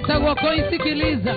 Etagwo koisikiliza.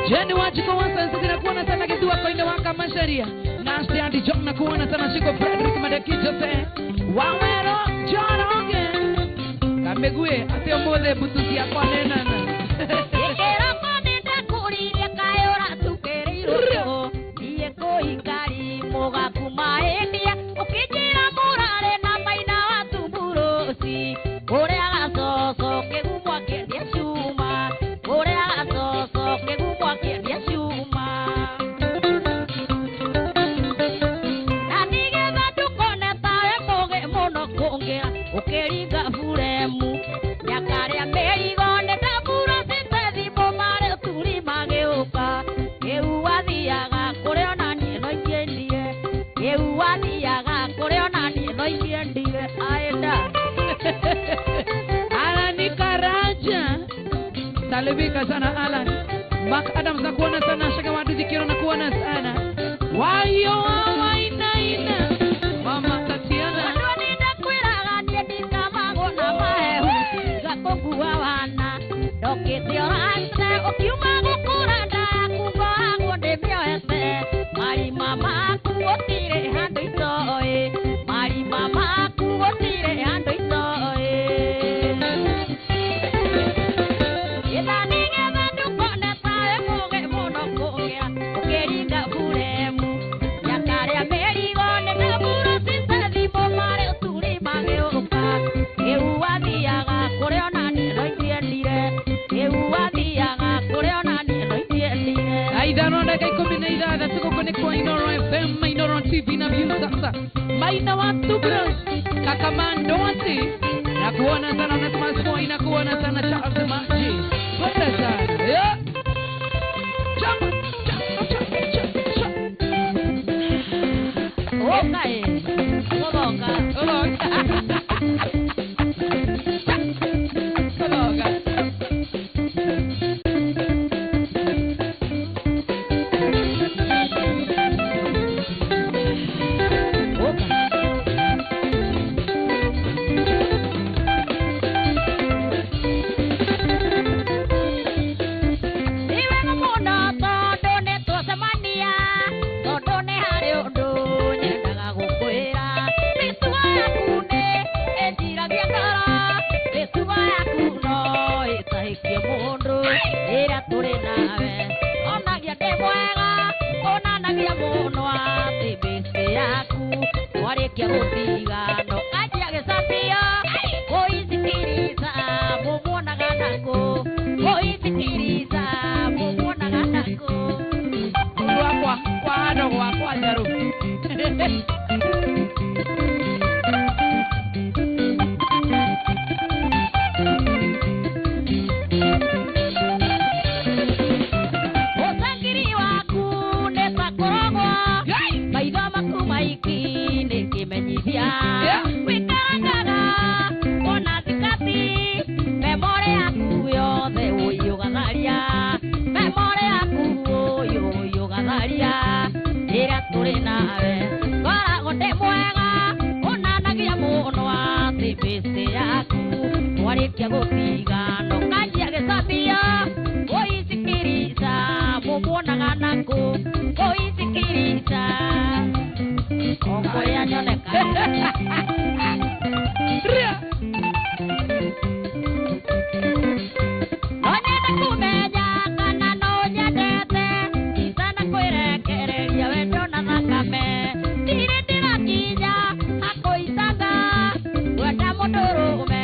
Jeni Wajiko Wansa nakuona sana Githua koine waka masharia. Nasti Andy John nakuona sana Shiko Frederick Madeki Jose. Wawero John Oge. Ũmũthĩ mbutu ciakwa nĩ nene. Gĩkĩroko nĩndakũririe kaĩ ũratukĩrĩirwo niĩ kũikari mũgaku maĩndia ũkĩnjĩra mũrarĩ na maina wa tumburuci ũrĩa gacoco kĩgumo akĩendia cuma ũrĩa gacoco kĩgumo akĩendia cuma na nĩgetha ndũkone tawe mũgĩ mũno kũngĩra ũkĩringa buremu nyakarĩa mĩrigo nĩ ndambura cite thimũ marĩ ũturi magĩũka kĩu wathiaga kũrĩa ona niĩ no ingĩendire kĩu wathiaga kũrĩa ona niĩ no ingĩendire aenda. Alan Karaja. Salimika sana Alan. Mark Adams nakuona sana, Shaka Waduzi Kiro nakuona sana. Wayo wainaina. Mama Tatiana. Andũ nĩndakwĩraga niĩ ndikamagwo na mahehu ngakũkua wana ndokĩte orante ũkiuma gũkũra ndaku ngoragwo ndĩmĩohete marima maku gũtirĩ handũ itoĩ marima maku gũtirĩ handũ itoĩ Ĩtha nĩgetha ndũkone tawe mũgĩ mũno kũngĩra ũkĩringa buremu nyakarĩa mĩrigo nĩ ndambura cite thimũ marĩ ũturi magĩũka kĩu wathiaga kũrĩa ona niĩ no ingĩendire kĩu wathiaga kũrĩa ona niĩ no ingĩendire. 5:16 gũkũ nĩ kwa Inoro FM, Inoro TV na Viusasa. Maina wa Tubros, Kaka Mandoti. Nakuona sana Onesimus Moi, nakuona sana Charles Maji. Twende sana. Yeah. Chama, chama, chama, chama, chama. Ũka ĩ gũthoka. Ologa. Ologa. Ũka. Ti wega mũno tondũ nĩtwacemania tondũ nĩ harĩ ũndũ nyendaga gũkwĩra mĩtugo yaku nĩ ĩnjiragia ngoro mĩtugo yaku no ĩtahĩkie mũndũ rĩrĩa tũrĩ nawe onagia ndĩ mwega onanagia mũno atĩ mĩtĩ yaku mwarĩkia gũtiga no anjia gĩcambio kũithikiriza mũmuonaga nakũ kũithikiriza mũmuonaga nakũ. Ũndũ wakwa kwa handũ gwakwa njerũ. Ũcangiri waku nĩ ta kũrogwo Yai! maitho maku maiki nĩ kĩmenyithia Yeah. wĩkarangaga ona thikati memore yaku yothe ũyũgatharia memore yaku ũyũgatharia rĩrĩa tũrĩ nawe ngoragwo ndĩ mwega onanagia mũno atĩ mĩtĩ yaku mwarĩkia gũtiga no kanjia gĩcambio ũicikirica mũmuonaga nakũ ũicikirica o kũrĩa nyoneka. Ria! No nyende kũmenya kana no nyendete itana kwĩrekereria wendo na thakame ndirĩ ndĩrakinya hakũitanga kwenda mũndũrũme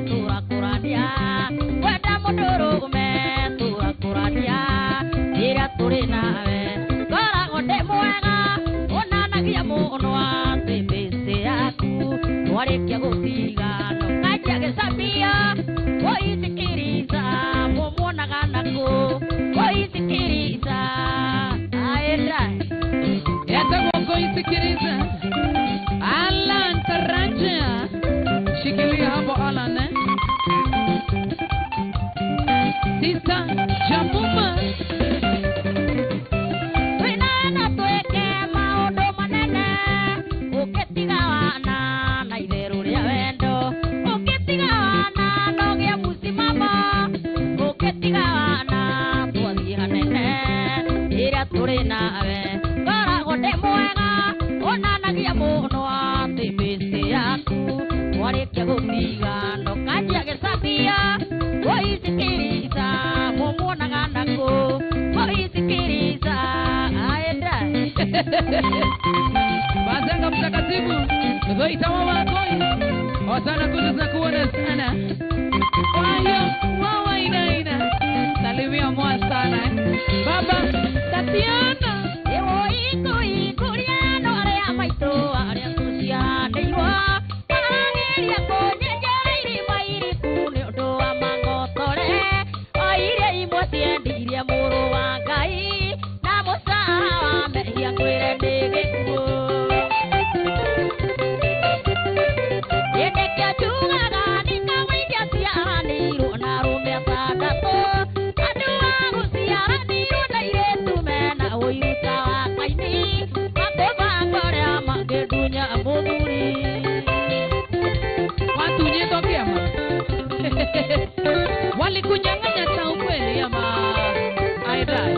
tũrakũrania kwenda mũndũrũme tũrakũrania rĩrĩa tũrĩ nawe ngoragwo ndĩ mwega onanagia mũno atĩ mĩtĩ yaku mwarĩkia gũtiga no kanjia gĩcambia kũithikiriza mũmuonaga nakũ kũithikiriza aenda. Etagwo kuisikiliza. Alan Karanja. Shikilia hapo Alan eh. Sister Jamuma. Twĩna na twĩke maũndũ manene ũkĩtiga wana na itherũ rĩa wendo ũkĩtiga wana no gĩa mũcimamo ũkĩtiga wana twathiĩ hanene rĩrĩa tũrĩ nawe ngoragwo ndĩ mwega onanagia mũno atĩ mĩtĩ yaku mwarĩkia gũtiga no kanjia gĩcambia Bazanga mtakatifu Dhoita wa wakoi Osana kutu kuona sana. Wayo wawa ina ina. Salimia mwa sana Baba Tatiana. Ewo iko ikuriano area maito area tucianĩirwo marangeria kũnyenjera irima iriku nĩ ũndũ wa mang'otore o iria imwe ciendirie mũrũ wa Ngai na mũcara wa mehia ngwĩre nĩ gĩkuũ. Nĩkĩo njugaga nĩkamũikia ciaranĩirwo na arũme atandatũ andũ a gũciaranĩirwo na airĩtu mena ũiru ta wa Kaini makũbanga ũrĩa mangĩtunya mũthuri. Watunyĩtwo kĩama. Walikunyang'anya cha ukweli ama aidai.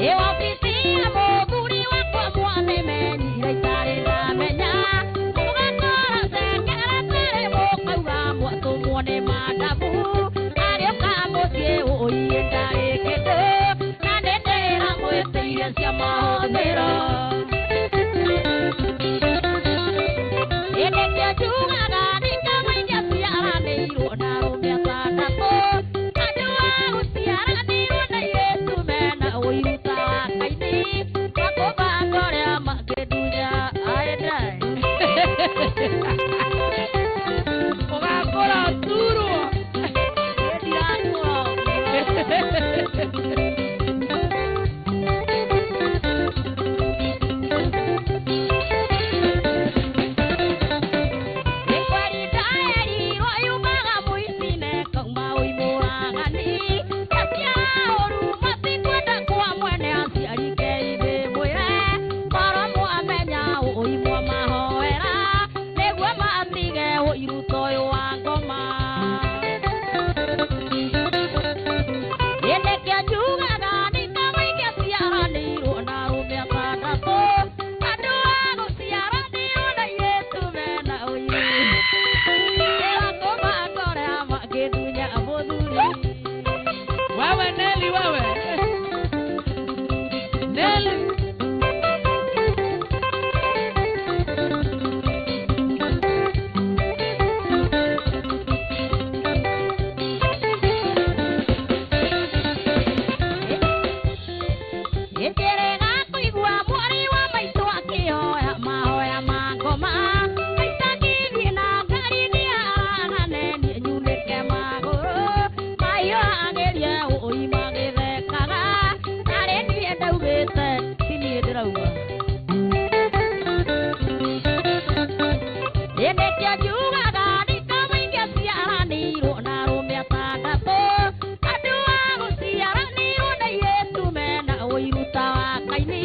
Ĩ wabici ya mũthuri wakwa mwanemenyire itarĩ ndamenya mũgakora cekeretarĩ mũkauga mwatũmwo nĩ mandamu arĩũka mũciĩ ũiĩ ndarĩ kĩndũ na nĩndĩramwĩtĩire cia mahũthĩro. Nĩkĩo njugaga nĩkamũikia ciaranĩirwo na arũme atandatũ andũ a gũciaranĩirwo na airĩtu mena ũiru ta wa Kaini makũbanga ũrĩa mangĩtunya aendai. Ũgakora ũturwo. Ndirakũra. Nĩkweri ndaerirwo yumaga mũici kauma ũimũragani acia ũru matikwenda kwa mwene aciari keithĩ mwĩre korwo mwamenya ũimwa mahoera nĩguo matige ũiru ta ũyũ wa ngoma. Nĩkĩo njugaga nĩkamũikia ciaranĩirwo na arũme atandatũ andũ a gũciaranĩirwo na airĩtu mena ũiru ĩrakũbanga ũrĩa mangĩtunya mũthuri. Wewe Nelly wewe. Nelly. Nĩnjĩrĩga kũigua mwarĩ wa maitũ akĩhoya mahoya ma ngoma aitangĩthiĩ na ngari nĩaragane niĩ nyunĩke magũrũ mahiũhagĩrie ũi magĩthekaga narĩ niĩ ndaugĩte ti niĩ ndĩrauga. Nĩkĩo njugaga nĩkamũikia ciaranĩirwo na arũme atandatũ andũ a gũciaranĩirwo na airĩtu mena ũiru ta wa Kaini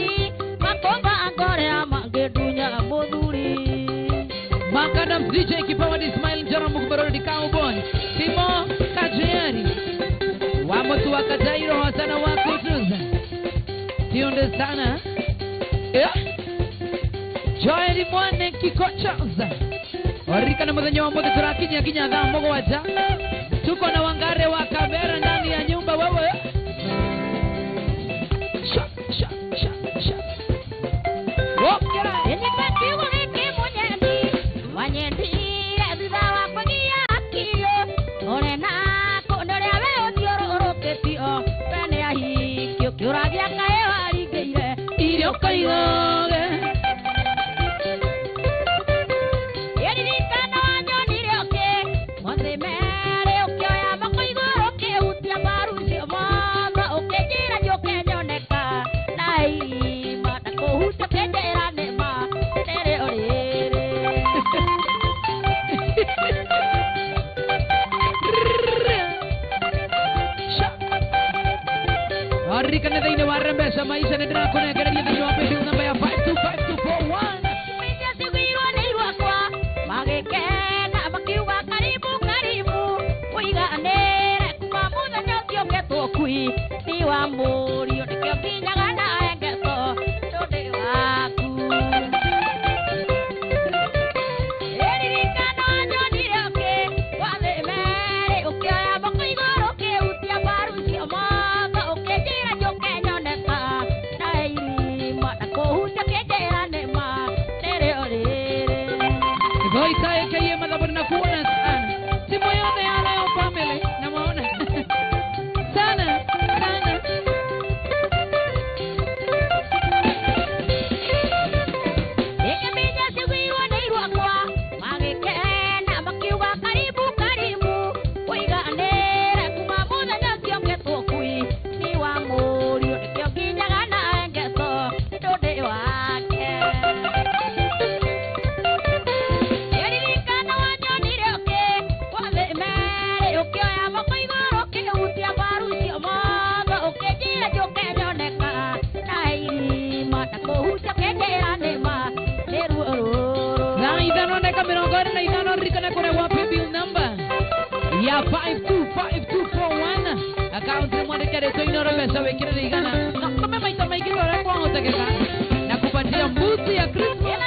makũbanga ũrĩa mangĩtunya mũthuri. Makadam DJ Kipawa Ismail Njoro Mkubarodi Cowboy Timo Kajiari Wamotu wa Kajairo Hasana wa Kutuza Tiunde sana yeah. Joel Mwane Kikochoza Warika na muthenya wa mothe turakinya kinya thaa mũgwanja. Tuko na Wangare wa Kabera ndani ya nyumba wewe. Sha sha sha sha. Okera. Nĩnyita kiugo gĩkĩ mũnyendi wanyendire thutha wa kũgia akilio ũrĩ na kũndũ ũrĩa we ũthiũrũrũkĩtio we nĩ ahikio kĩũragia kaĩ waringĩire Irio kaigoge. Ĩririkano wanyonire ũkĩ mothe merĩ ũkĩoya moko igũrũ ũkĩhutia mbaru cio mothe ũkĩnjĩra njũke nyoneka na irima na kũhutia ũkĩnjĩra nĩma nĩrĩo rĩrĩ. Sha. Warika thĩinĩ wa Rembesha maisha nĩ ndĩrakũnengereria thĩinĩ wa paybill namba ya 525241. Icio ciguirwo nĩ irwakwa magĩkena makiuga karibu karibu ũiganĩre kuma mũthenya ũcio ngetwo kui ti wa mũriũ nĩkĩo nginyaga na ngeto tondũ waku. Ĩririkano nyonire ũkĩ wathĩ merĩ ũkĩoya moko igũrũ ũkĩhutia mbaru cio mothe Ya 525241 akaunti mwandike rĩtwa Inooro mbeca wĩkĩre igana na tũme maita maingĩ ta ũrĩa kwahotekeka na kupatia mbuzi ya Christmas.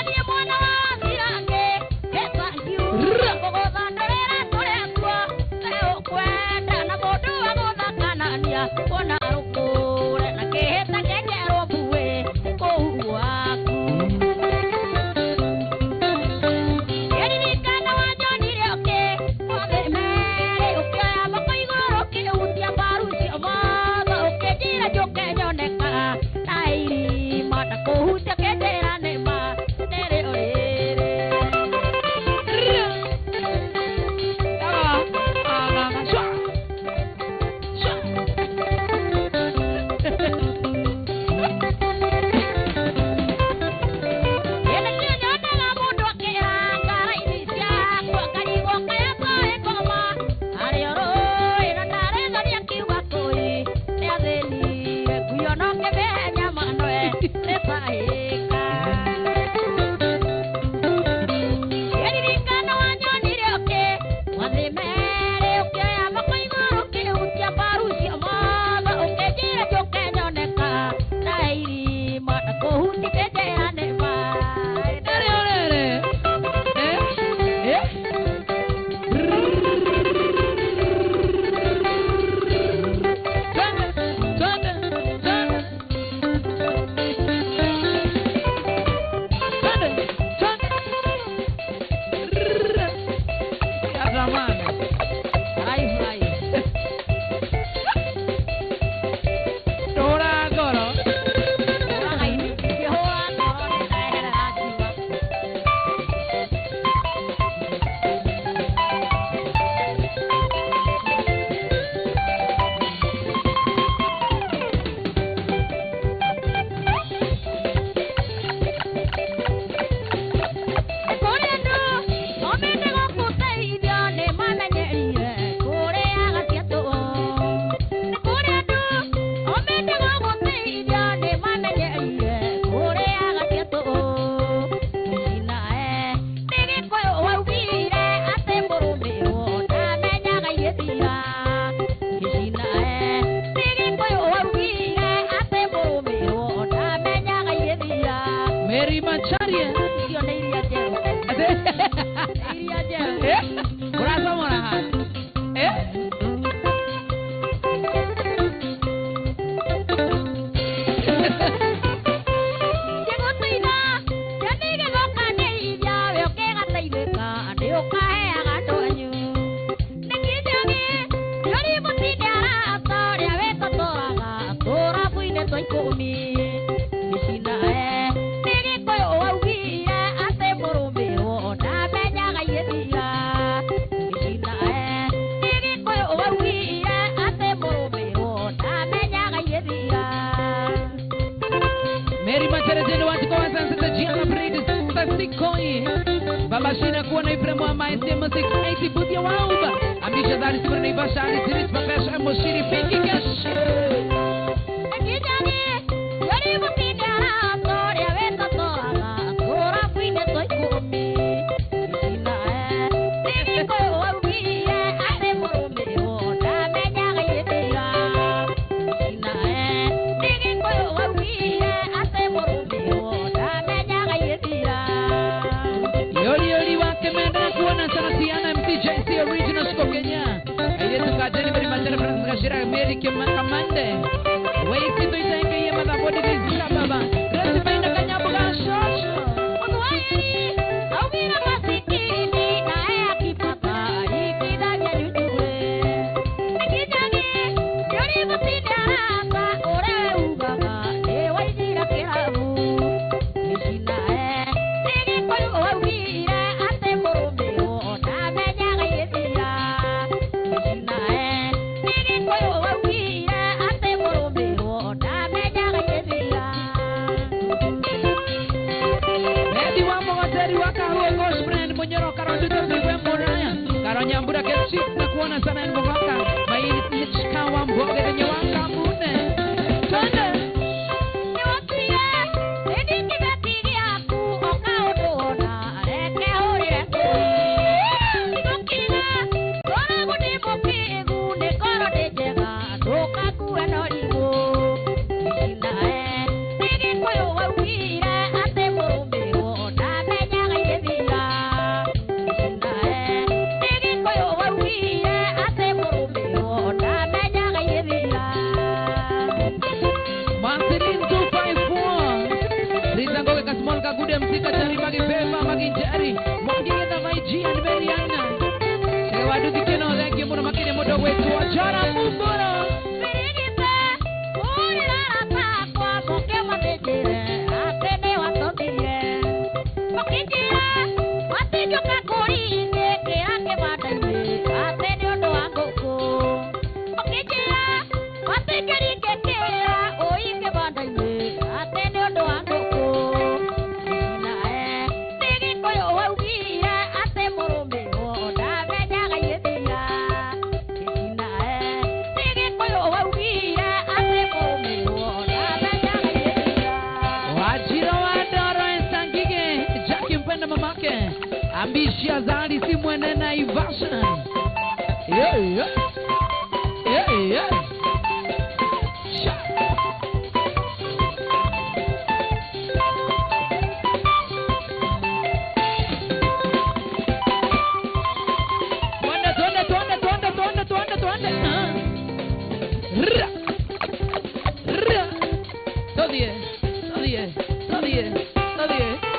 Ambisha zali si mwene Naivasha. Yeah, yeah. Yeah, yeah. Sha. Twende, twende, twende, twende, twende, twende, twende. Ra. Ra. Todie, todie, todie, todie.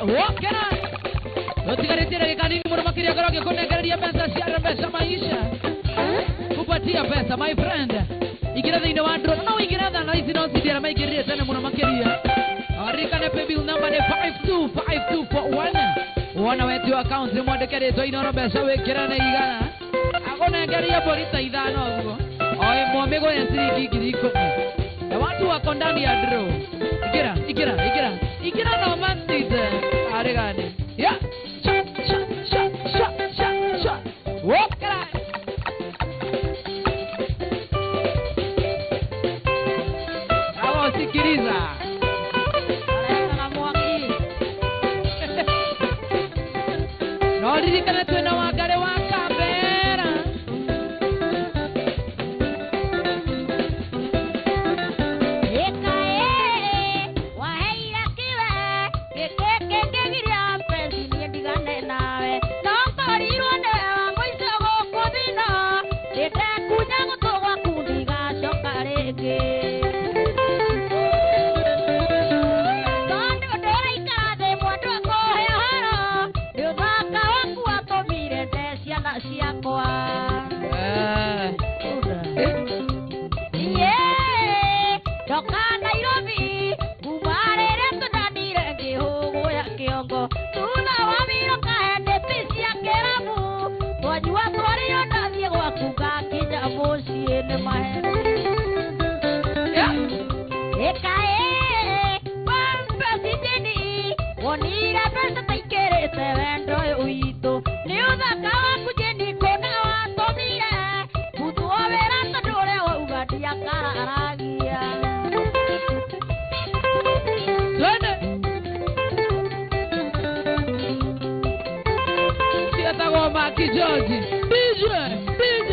Wokera. Utigarĩtie ndagĩka nini mũno makĩria ngorwo ngĩkũnengereria mbeca cia mbeca maisha. Kupatia pesa my friend. Ingĩra thĩinĩ wa draw. No ingĩra thaa ici no cindĩ arĩa maingĩrire tene mũno makĩria. Ririkana paybill number nĩ 525241. Wona wetio account nĩ mwandĩke rĩtwa Inooro mbeca wĩkĩrane igana. Akũnengeria mbũri ta ithano ũguo. O ĩmwe mĩgũre ciringi 10,000. Na watu wako ndani ya draw. Ingĩra, ingĩra, ingĩra. Ingĩra na ũmatite. Arĩ gani? Yeah. Cha, cha, cha, cha, cha, cha. Wokera. Hawa sikiliza. Aretaga mwaki. No ririkane twĩna Wangari wa Kambera. Ĩka ĩ, waheire kĩwe, gĩkĩkĩngĩgiria mpenzi niĩ ndigane nawe. No ngorirwo nĩwe wa mũico gũkũ thĩ-ĩno, ndĩtekunya gũtũ gwaku ndigacoka rĩngĩ. Tondũ ndĩraikara thĩ mwendwa kũhe ũhoro, nĩ ũthaka waku watũmire nde ciana ciakwa. Niĩ ndoka Nairobi kuma rĩrĩa tũndanire ngĩhũgũya kĩongo thutha wa wĩra kahe cia kĩrabu twanyua twarĩo ndathiĩ gwaku ngakinya mũciĩ nĩ maheni. Ĩka ĩ, wambe jeni, wonire mbeca ta ikĩrĩte wendo ũyũ witũ. Nĩ ũthaka waku jeni kũna watũmire mbutwo wĩra tondũ ũrĩa wauga ndiakararagia. Twende. Cietagwo Maki George. DJ, DJ,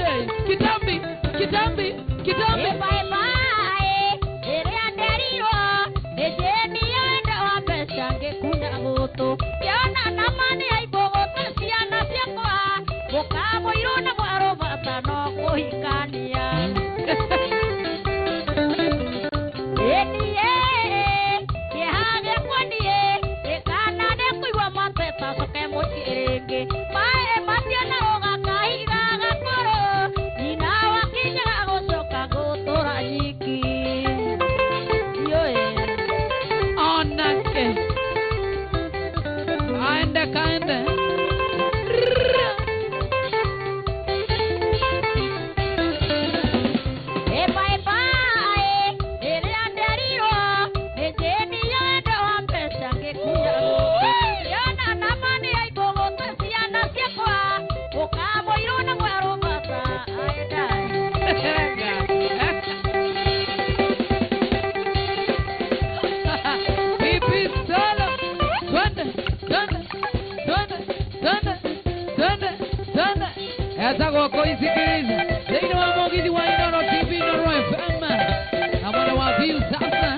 kitambi, kitambi, kitambi. Ĩba ĩba ĩ, rĩrĩa nderirwo nĩ jeni wendo wa mbeca ngĩkunya gũtũ. Ngĩona nama nĩ aimbũgũta ciana ciakwa, mũkamũirwo na mwarũ bata no kũhikania. Ĩniĩ, kĩeha gĩakwa niĩ, gĩkana nĩkũigua mateta coke mũciĩ rĩngĩ. Maĩ mationagwo gakahiga gakũrũ, nyina wakinyaga gũcoka gũtũra nyiki. Ndiũĩ. Onake. Kaende, kaende. Ĩba ĩba ĩ, rĩrĩa nderirwo nĩ jeni wendo wa mbeca ngĩkunya gũtũ. Ngĩona nama nĩ aimbũgũta ciana ciakwa, mũkamũirwo na mwerũ bata aendae. Pipi solo. Twende, twende, twende, twende, twende, twende. Etagwo kũisikiliza thĩinĩ wa mũgithi wa Inooro TV, Inooro FM na mwena wa View sasa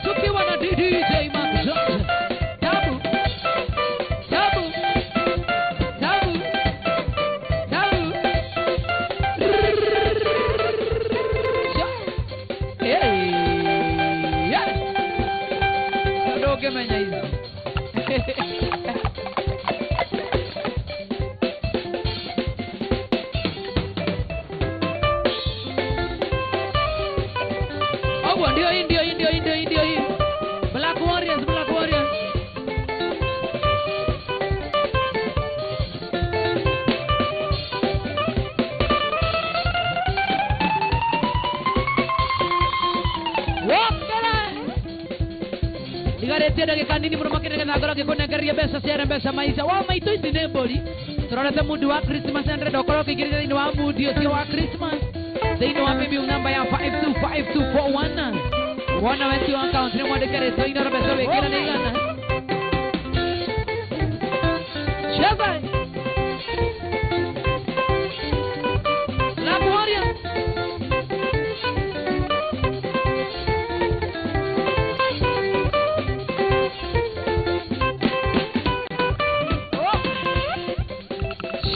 tukiwa na DJ Mark George. Tabu, tabu, tabu, tabu. Hey, yeah. Ndũngĩmenya ici. Ũguo ndio hii, ndio hii, ndio hii, ndio hii, ndio hii. Black Warriors, Black Warriors. Wokera. Ndigarĩtie ndagĩka nini mũno makĩria nĩgetha ngorwo ngĩkũnengereria mbeca cia mbeca maisha wa maitũ ici nĩ mbũri tũrorete mundi wa Christmas na ndĩrenda ũkorwo ũkĩingĩrĩria thĩinĩ wa mundi ũcio wa Christmas thĩinĩ wa paybill number ya 525241. Wona wetio account nĩ mwandĩke rĩtwa Inooro mbeca wĩkĩra nĩ igana. Cheza. Black Warriors.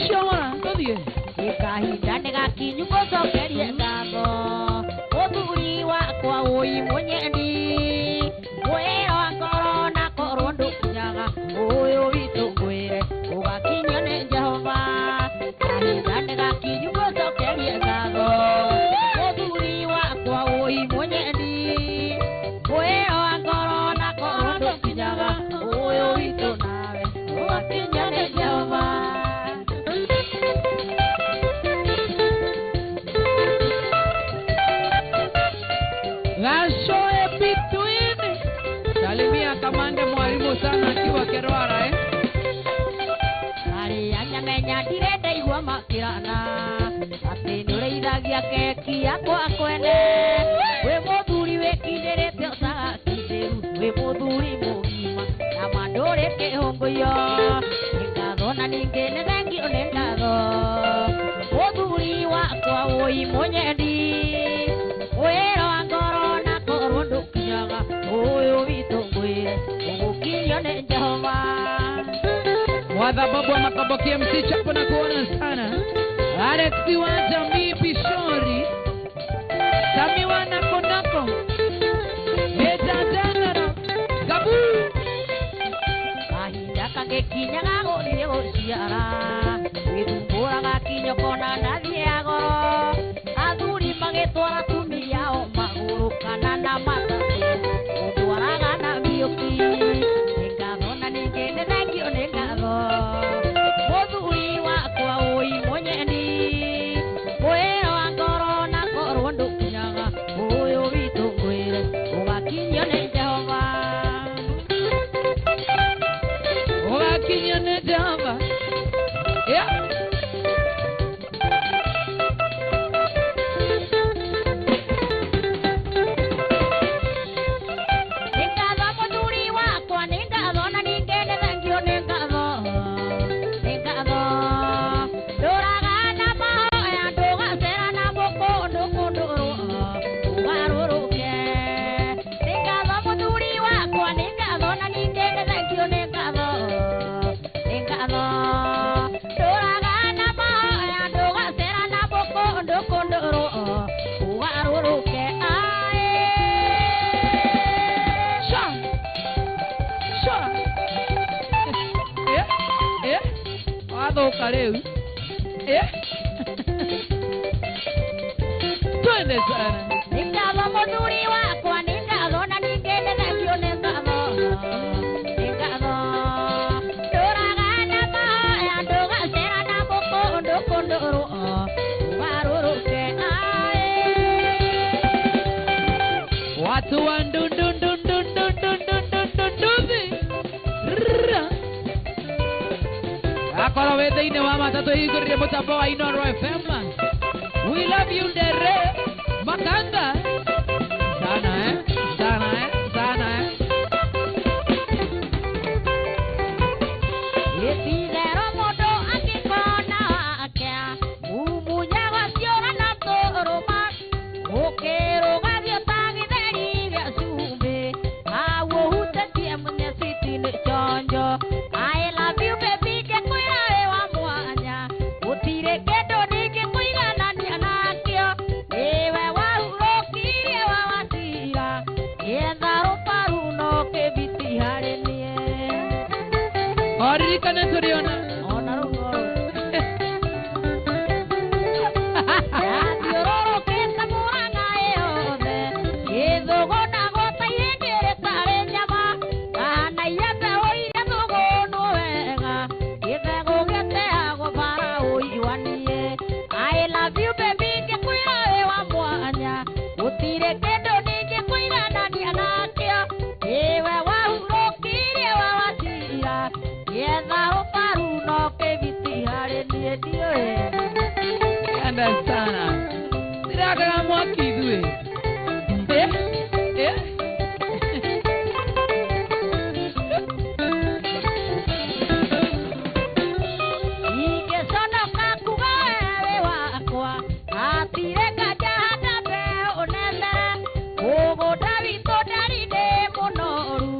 Shawara, tũthiĩ. Kahinda nĩ gakinyu ngũcokerie ngatho mũthuri wakwa ũi mũnyendi mwĩra wa ngoro na korwo ndũkinyaga ũĩ Chapo sana akiwa Kerwara eh. Arĩa nyamenya ndirenda igua makĩrana atĩ nĩũrĩithagia keki yakwa kwene wĩ mũthuri wĩkindĩrĩte ũtagakindĩru wĩ mũthuri mũgima na mandũrĩ kĩhũngũyo nĩ ngatho na ningĩ nĩ thengio nĩ ngatho mũthuri wakwa ũi mũnyendi wĩra wa ngoro na korwo ndũkinyaga ũyũ witũ ngwĩre ũgũkinyio nĩ Jehova. Wadhababu wa Makomboki MC Chapo na kuona sana. Alex wa jamii Pishori. Samiwa na Konako. Meja General. Gabu. Kahinda kangĩkinyaga gũthiĩ gũciara wĩthumbũraga kinyokona na thiĩ goro athuri magĩtwara atumia ao magũrũ kana na matatũ gũtwaraga na mbiũki nĩ ngatho na ningĩ nĩ thengio nĩ ngatho mũthuri wakwa ũi mũnyeni wĩra wa ngoro na korwo ndũkinyaga ũyũ witũ ngwĩre ũgakinyio nĩ Jehova. Ũgakinyio nĩ Jehova. Yeah. Nĩ ngatho mũthuri wakwa nĩ ngatho na ningĩ nĩ thengio nĩ ngatho nĩ ngatho ndũraga na mahoya ndũgacera na mũkũndũ kũndũrwo ũgarũrũke nĩ ngatho mũthuri wakwa nĩ ngatho na ningĩ nĩ thengio nĩ ngatho nĩ ngatho ndũraga na mahoya ndũgacera na mũkũndũ kũndũrwo ũgarũrũke ae. Sha. Sha. Eh? Eh? Wathũka rĩu. Eh? Twende sana. Nĩ ngatho mũthuri wakwa nĩ ngatho na ningĩ nĩ thengio nĩ ngatho nĩ ngatho ndũraga na mahoya ndũgacera na mũkũndũ kũndũrwo ũgarũrũke ae. Watu wa ndundu ndundu ndundu ndundu ndunduthi. Rrrra. Akorwo wĩ thĩinĩ wa matatũ hingũrĩrie mũtambo wa Inooro FM. We love you Ndere Makanga. Sana eh? Sana eh? Sana eh? Gĩtigero mũndũ angĩkona akĩa mumunyaga ciũra na tũrũma ũkĩrũgagio ta gĩtheri gĩa cumbĩ hau ũhutĩtie mũnyeciti nĩ chonjo I love you baby ngĩkwĩra wĩ wa mwanya gũtirĩ kĩndũ ndingĩkũiganania nakĩo nĩwe wahurũkirie wawatira gĩetha rũbaru no kĩbiti harĩ niĩ. Oririkane tũrĩona. Ona rĩu no yathiũrũrũkĩte Mũrang'a yothe gĩthũgũnagwo ta ihĩndĩ rĩtarĩ nyama kana iembe ũirie thũgũnwo wega gĩthegũ gĩteagwo bara ũiguanie I love you baby ngĩkwĩra wĩ wa mwanya gũtirĩ kĩndũ ndingĩkũiganania nakĩo nĩwe wahurũkirie wawatira gĩetha rũbaru no kĩbiti harĩ niĩ ndiũĩ. Enda sana. Sirakaga mwaki ithuĩ. Eh? Eh? Ingĩconoka kuga we wĩ wakwa hatirĩ nganja handa mbeũ nene mũgũnda witũ ndari ndĩ mũnoru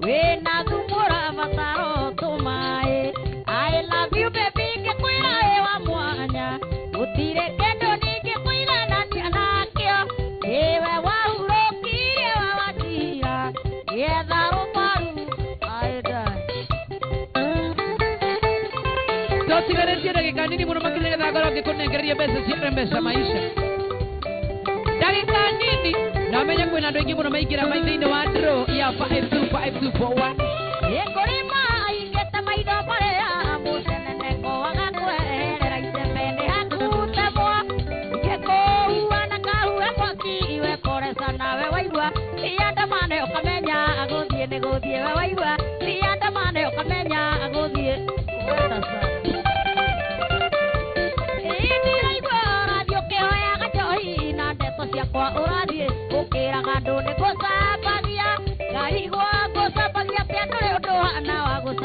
wĩna thumu ũrabatara tũmaĩ I love you baby ngĩkwĩra wĩ wa mwanya gũtirĩ kĩndũ ndingĩkũiganania nakĩo nĩwe wahurũkirie wawatira gĩetha rũbaru aenda. Tũtigarĩtie ndagĩka nini mũno makĩria nĩgetha ngorwo ngĩkũnengereria mbeca cia mbeca maisha. Ndagĩka nini na ũmenye kwĩna andũ aingĩ mũno maingĩra mai thĩinĩ wa draw ya 525241. Nĩngũrĩma ingĩte maitho marĩa mũcenene koaga kweherera icembe nĩ hakutemwo ngĩkũhua na kahue mwaki iwe koreca nawe waigua tiandamane ũkamenya gũthiĩ nĩ gũthiĩ we waigua tia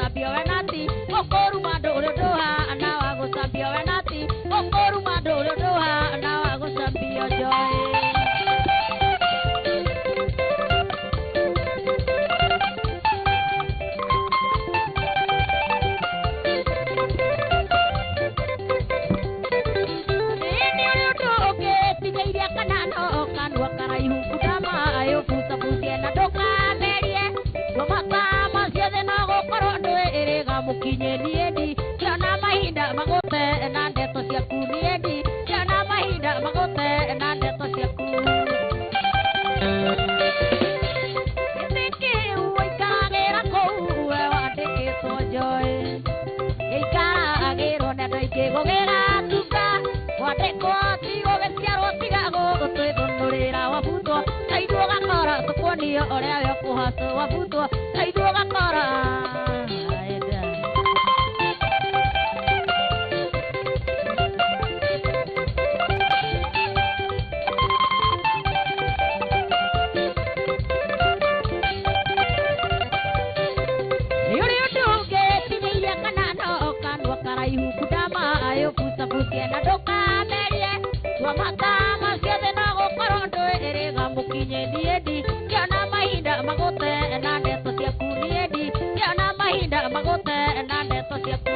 gũcambio we nati ũkũruma ndũrĩ ndũhana wa gũcambio we nati ũkũruma ndũrĩ ndũhana wa gũcambio njoĩ. Nĩ ũrĩ ũndũ ũngĩtigĩiria kana no kanua karaihu kunda maĩ ũbucabucie na ndũkamerie ngomata macio thĩ no gũkorwo ndwĩrĩga mũkinye niĩ ndi kĩona mahinda magũte na ndeto ciaku niĩ ndi kĩona mahinda magũte na ndeto ciaku. Gĩtĩ kĩu ũikaragĩra kũu we wandĩkĩtwo njoĩ gĩikaragĩrwo nĩ andũ aingĩ gũgĩgatuka kwandĩkwo ti gũgĩciarwo tiga gũgũtwĩthũnũrĩra wabutwo ta ithuĩ ũgakora tũkuonio ũrĩa we ũkũhacwo wabutwo ta ithuĩ ũgakora enda. Nĩ ũrĩ ũndũ ũngĩtigĩiria kana no kanua karaihu kunda maĩ ũbucabucie na ndũkamerie tua mata macio thĩ no gũkorwo ndwĩrĩga mũkinye niĩ ndi kĩona mahinda magũte na ndeto ciaku niĩ ndi kĩona mahinda magũte na ndeto ciaku.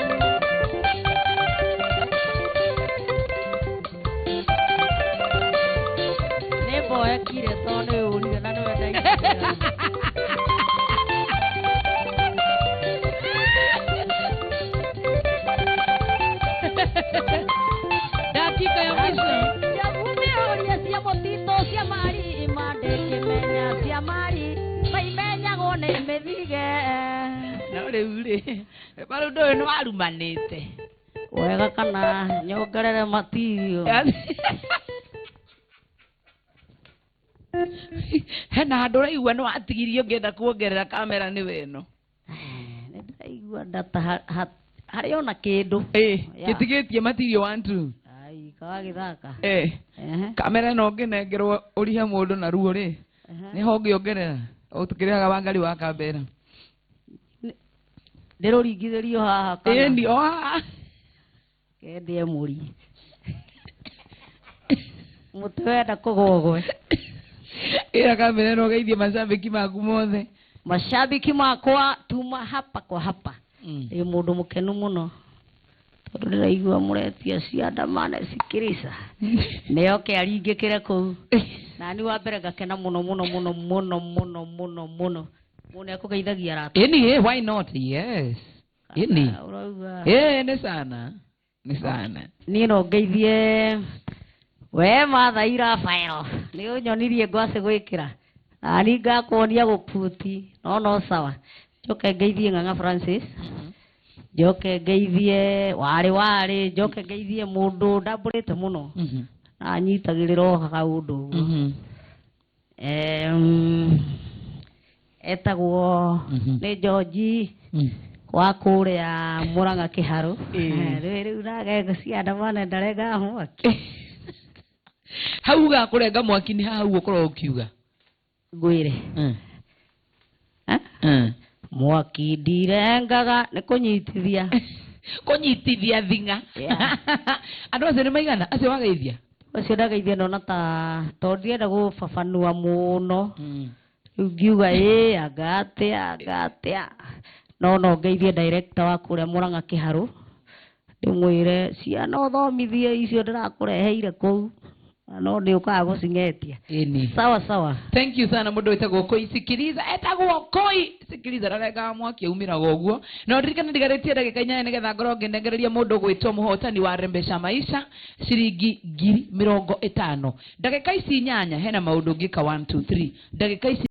Nĩ mboekire tondũ nĩ ũrire na nĩwe ndaigĩra. Dakika ya mwisho. Ciaumĩũria cia mũtitũ cia mari mandĩkĩmenya cia mari maimenyagwo nĩ mĩthige. No rĩu rĩ, rĩu ũndũ ũyũ nĩ warumanĩte. Wega kana nyongerere matirio. Hena handũ ũraigua nĩ watigirie ũngĩenda kuongerera kamera nĩ weno. Nĩ ndĩraigua ndata harĩ ona kĩndũ. Ĩ, Yeah. gĩtigĩtie matirio 1 2. Ai, kawagĩthaka. Eh, Ehe, kamera ĩno ũngĩnengerwo ũrihe mũndũ na ruo rĩ, ehe. nĩho ũngĩongerera. O tũkĩrĩhaga wangari wa kambera. Ndĩrũringithĩrio haha kana Ĩni, o haha. kendie mũri. Mũtĩ wenda kũgũgwe. Ĩra kamera ĩno ũgeithie macambĩki maku mothe. Mashabiki makwa tuma hapa kwa hapa. Ndĩ mũndũ mũkenu mũno tondũ ndĩraigua mũretia ciandamane cikĩrĩca nĩoke aringĩkĩre kũu nani wa mbere ngakena mũno mũno mũno mũno mũno mũno mũno mũndũ nĩakũgeithagia arata. Ĩni, eh, why not? Yes. Ĩni. Ũrauga Eh, nĩ sana. Nĩ sana. Niĩ no ngeithie we Mathai Rafael nĩ ũnyonirie ngwacĩ gwĩkĩra nani ngakuonia gũbuti no no sawa. Njoke ngeithie Ng'ang'a Francis, njoke ngeithie warĩ warĩ, njoke ngeithie mũndũ ndambũrĩte mũno na anyitagĩrĩra o kaũndũ ũguo. Etagwo nĩ George wa kũrĩa Mũrang'a Kĩharũ. Ĩĩ. Rĩu rĩu ciandamane ndarengaga mwaki. Hau ugaga kũrenga mwaki nĩ hau ũkoragwo ũkiuga. Ngwĩre. Eh? Mwaki ndirengaga nĩ kũnyitithia. Kũnyitithia thing'a. Yeah. Andũ acio nĩ maigana acio wageithia? Ũcio ndageithia ndona ta tondũ ndienda gũbabanua mũno rĩu ngiuga ĩ anga atĩa anga atĩa no no ngeithie director wa kũrĩa Mũrang'a Kĩharũ ndĩmwĩre ciana ũthomithie icio ndĩrakũreheire kũu no nĩ ũkaga gũcing'etia. Ĩni. Sawa sawa. Thank you sana mũndũ wĩtagwo Koi Sikiliza, etagwo Koi Sikiliza ndarengaga mwaki aumĩraga ũguo. Na ũririkane ndigarĩtie ndagĩka 8 nĩgetha ngorwo ngĩnengereria mũndũ gwĩtwo mũhotani wa Rembesha Maisha ciringi 50,000. Ndagĩka ici 8 hena maũndũ ũngĩka 1 2 3 ndagĩka ici.